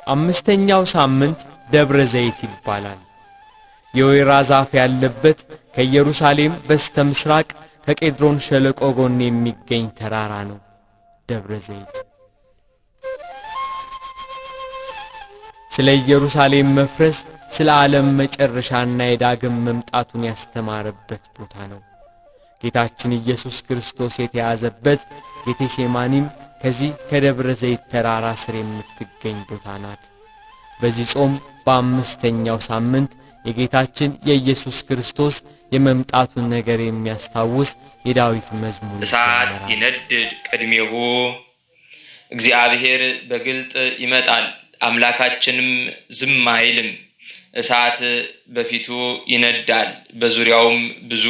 አምስተኛው ሳምንት ደብረ ዘይት ይባላል። የወይራ ዛፍ ያለበት ከኢየሩሳሌም በስተ ምስራቅ ከቄድሮን ሸለቆ ጎን የሚገኝ ተራራ ነው ደብረ ዘይት። ስለ ኢየሩሳሌም መፍረስ፣ ስለ ዓለም መጨረሻና የዳግም መምጣቱን ያስተማረበት ቦታ ነው። ጌታችን ኢየሱስ ክርስቶስ የተያዘበት ጌቴሴማኒም ከዚህ ከደብረ ዘይት ተራራ ስር የምትገኝ ቦታ ናት። በዚህ ጾም በአምስተኛው ሳምንት የጌታችን የኢየሱስ ክርስቶስ የመምጣቱን ነገር የሚያስታውስ የዳዊት መዝሙር እሳት ይዘመራል። ይነድድ ቅድሜሁ። እግዚአብሔር በግልጥ ይመጣል፣ አምላካችንም ዝም አይልም። እሳት በፊቱ ይነዳል፣ በዙሪያውም ብዙ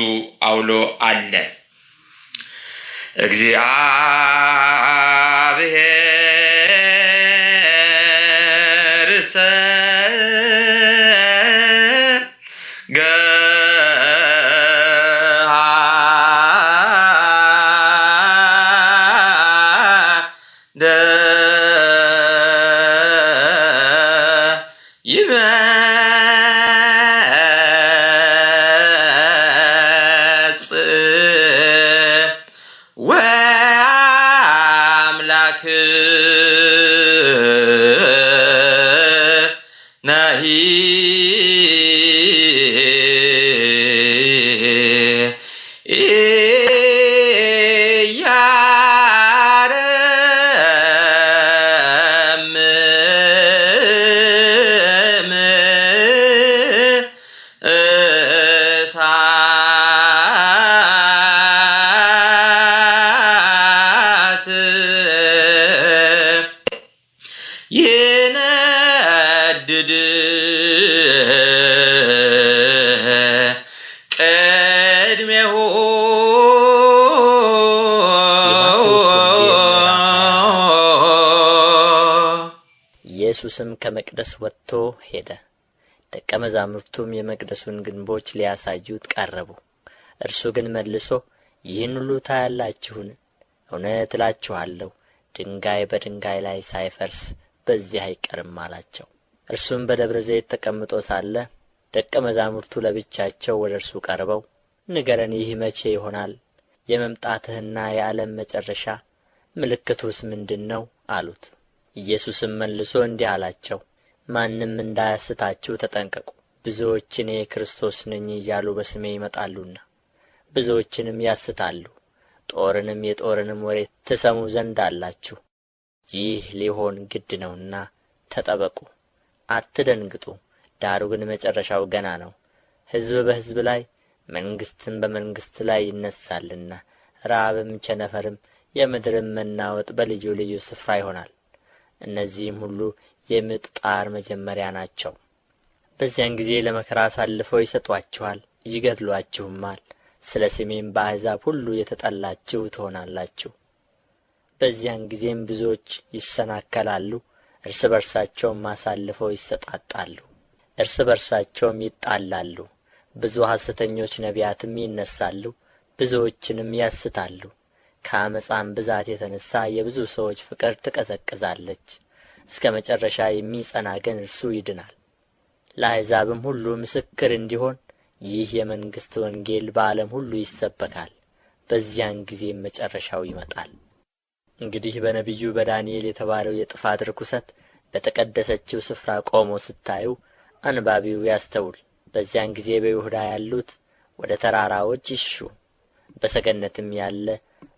አውሎ አለ። እግዚአብሔር ገሃደ ይመጽእ ወአምላክ ነሂ ኢያረምም እሳት ይነድድ ቅድሜሁ። የማቴዎስ ወንጌል ምዕራፍ 24። ኢየሱስም ከመቅደስ ወጥቶ ሄደ። ደቀ መዛሙርቱም የመቅደሱን ግንቦች ሊያሳዩት ቀረቡ። እርሱ ግን መልሶ ይህን ሁሉ ታያላችሁን? እውነት እላችኋለሁ ድንጋይ በድንጋይ ላይ ሳይፈርስ በዚህ አይቀርም አላቸው። እርሱም በደብረ ዘይት ተቀምጦ ሳለ ደቀ መዛሙርቱ ለብቻቸው ወደ እርሱ ቀርበው ንገረን፣ ይህ መቼ ይሆናል? የመምጣትህና የዓለም መጨረሻ ምልክቱስ ምንድር ነው? አሉት። ኢየሱስም መልሶ እንዲህ አላቸው፣ ማንም እንዳያስታችሁ ተጠንቀቁ። ብዙዎች እኔ ክርስቶስ ነኝ እያሉ በስሜ ይመጣሉና ብዙዎችንም ያስታሉ። ጦርንም የጦርንም ወሬ ትሰሙ ዘንድ አላችሁ። ይህ ሊሆን ግድ ነውና ተጠበቁ፣ አትደንግጡ። ዳሩ ግን መጨረሻው ገና ነው። ሕዝብ በሕዝብ ላይ መንግሥትም በመንግሥት ላይ ይነሣልና፣ ራብም ቸነፈርም የምድርም መናወጥ በልዩ ልዩ ስፍራ ይሆናል። እነዚህም ሁሉ የምጥ ጣር መጀመሪያ ናቸው። በዚያን ጊዜ ለመከራ አሳልፈው ይሰጡአችኋል፣ ይገድሉአችሁማል። ስለ ስሜም በአሕዛብ ሁሉ የተጠላችሁ ትሆናላችሁ። በዚያን ጊዜም ብዙዎች ይሰናከላሉ፣ እርስ በርሳቸውም አሳልፈው ይሰጣጣሉ፣ እርስ በርሳቸውም ይጣላሉ። ብዙ ሐሰተኞች ነቢያትም ይነሣሉ፣ ብዙዎችንም ያስታሉ። ከዓመፃም ብዛት የተነሣ የብዙ ሰዎች ፍቅር ትቀዘቅዛለች። እስከ መጨረሻ የሚጸና ግን እርሱ ይድናል። ለአሕዛብም ሁሉ ምስክር እንዲሆን ይህ የመንግሥት ወንጌል በዓለም ሁሉ ይሰበካል፣ በዚያን ጊዜም መጨረሻው ይመጣል። እንግዲህ በነቢዩ በዳንኤል የተባለው የጥፋት ርኵሰት በተቀደሰችው ስፍራ ቆሞ ስታዩ አንባቢው ያስተውል። በዚያን ጊዜ በይሁዳ ያሉት ወደ ተራራዎች ይሽሹ፣ በሰገነትም ያለ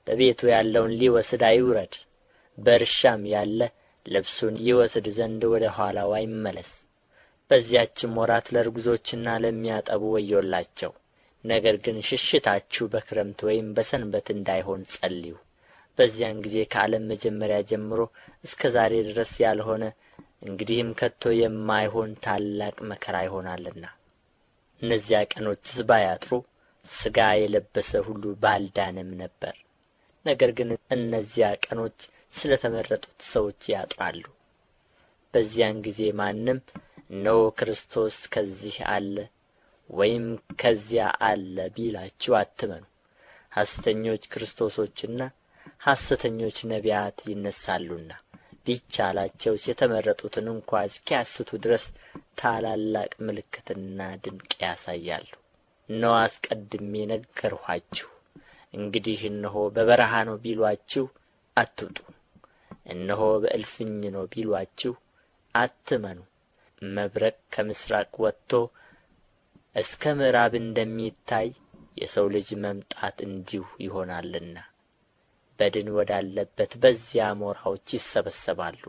በቤቱ ያለውን ሊወስድ አይውረድ፣ በእርሻም ያለ ልብሱን ይወስድ ዘንድ ወደ ኋላው አይመለስ። በዚያችም ወራት ለርጉዞችና ለሚያጠቡ ወዮላቸው። ነገር ግን ሽሽታችሁ በክረምት ወይም በሰንበት እንዳይሆን ጸልዩ። በዚያን ጊዜ ከዓለም መጀመሪያ ጀምሮ እስከ ዛሬ ድረስ ያልሆነ እንግዲህም ከቶ የማይሆን ታላቅ መከራ ይሆናልና። እነዚያ ቀኖችስ ባያጥሩ ሥጋ የለበሰ ሁሉ ባልዳነም ነበር። ነገር ግን እነዚያ ቀኖች ስለ ተመረጡት ሰዎች ያጥራሉ። በዚያን ጊዜ ማንም እነሆ ክርስቶስ ከዚህ አለ ወይም ከዚያ አለ ቢላችሁ አትመኑ። ሐሰተኞች ክርስቶሶችና ሐሰተኞች ነቢያት ይነሣሉና ቢቻላቸውስ የተመረጡትን እንኳ እስኪያስቱ ድረስ ታላላቅ ምልክትና ድንቅ ያሳያሉ። እነሆ አስቀድሜ ነገርኋችሁ። እንግዲህ እነሆ በበረሃ ነው ቢሉአችሁ አትውጡ፣ እነሆ በእልፍኝ ነው ቢሉአችሁ አትመኑ። መብረቅ ከምሥራቅ ወጥቶ እስከ ምዕራብ እንደሚታይ የሰው ልጅ መምጣት እንዲሁ ይሆናልና። በድን ወዳለበት በዚያ አሞራዎች ይሰበሰባሉ።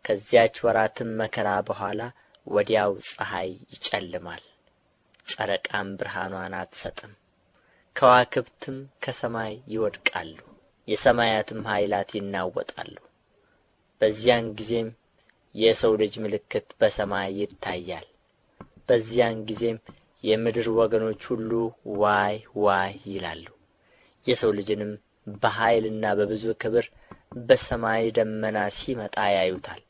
ከዚያች ወራትም መከራ በኋላ ወዲያው ፀሐይ ይጨልማል፣ ጨረቃም ብርሃንዋን አትሰጥም፣ ከዋክብትም ከሰማይ ይወድቃሉ፣ የሰማያትም ኃይላት ይናወጣሉ። በዚያን ጊዜም የሰው ልጅ ምልክት በሰማይ ይታያል። በዚያን ጊዜም የምድር ወገኖች ሁሉ ዋይ ዋይ ይላሉ። የሰው ልጅንም በኃይልና በብዙ ክብር በሰማይ ደመና ሲመጣ ያዩታል።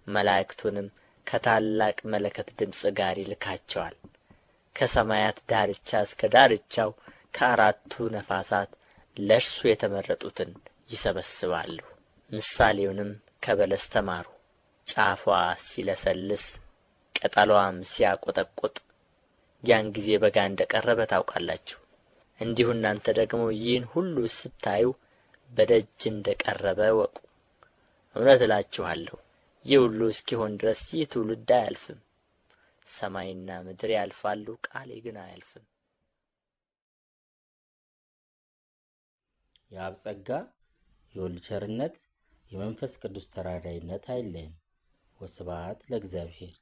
መላእክቱንም ከታላቅ መለከት ድምፅ ጋር ይልካቸዋል። ከሰማያት ዳርቻ እስከ ዳርቻው ከአራቱ ነፋሳት ለእርሱ የተመረጡትን ይሰበስባሉ። ምሳሌውንም ከበለስ ተማሩ። ጫፏ ሲለሰልስ ቅጠሏም ሲያቈጠቍጥ ያን ጊዜ በጋ እንደ ቀረበ ታውቃላችሁ። እንዲሁ እናንተ ደግሞ ይህን ሁሉ ስታዩ በደጅ እንደ ቀረበ እወቁ። እውነት እላችኋለሁ ይህ ሁሉ እስኪሆን ድረስ ይህ ትውልድ አያልፍም። ሰማይና ምድር ያልፋሉ፣ ቃሌ ግን አያልፍም። የአብ ጸጋ የወልድ ቸርነት የመንፈስ ቅዱስ ተራዳኢነት አይለየን። ወስብሐት ለእግዚአብሔር።